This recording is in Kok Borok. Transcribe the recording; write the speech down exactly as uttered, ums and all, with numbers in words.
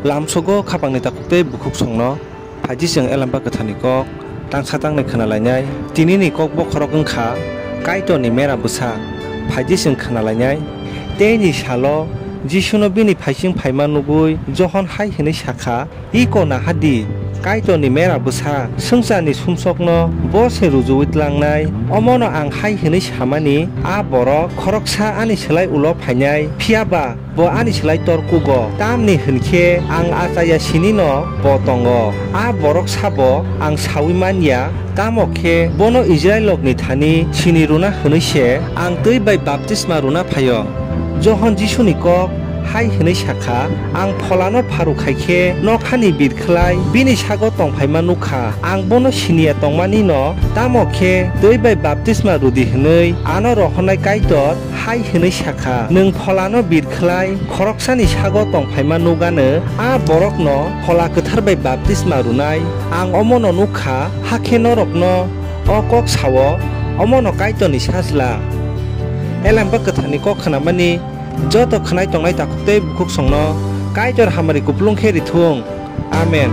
Lamsogo khapangni takhuk tei bukhuksongno. Phaidi chwng Elemba Kwtharni kok tangsa tangnai khna lainai. Tinini kok bokhorok wng kha Kaitorni mera bwsa. Phaidi chwng khna lainai. Teini salo Jisuno bini phaising phaima nugwi Johon hai hwnwi sa kha, Iko naha di, Kaitorni mera bwsa, swngcharni sumsokno bo se rujuwi tlangnai. Omono ang hai hwnwi samani, a borok khoroksa ani slai ulo phainai, phiya ba bo ani slái tor kugo, tamni hwn khe ang achaiya sinino bo tongo. A borok sabo ang saui man ya, tamo khe bono Israilrokni thani sini rwna hwnwi se ang twi bai baptisma rwna phai-o. Johon Jisuni kok hai hwnwi sa kha, Ang Pholano pharu khai khe nokhani birkhlai bini sago tong phaima nuk kha. Ang bono sini ya tongmani'-no, tamo khe twi bai baptisma rw di hwnwi ano rohornai Kaitor hai hwnwi sa kha, Nwng Pholano birkhlai khoroksani sago tong phaima nuk anw, a borokno Phola Kwthar bai baptisma rwnai. Ang omono nuk kha, hakhe norokno o kok sa-o, omono Kaitorni Sajla. Elemba Kwtharni kok khnamani joto khwnai tongnai takhuk tei bukhuksongno Kaitor hamari kupulung khe ri thung. Amen.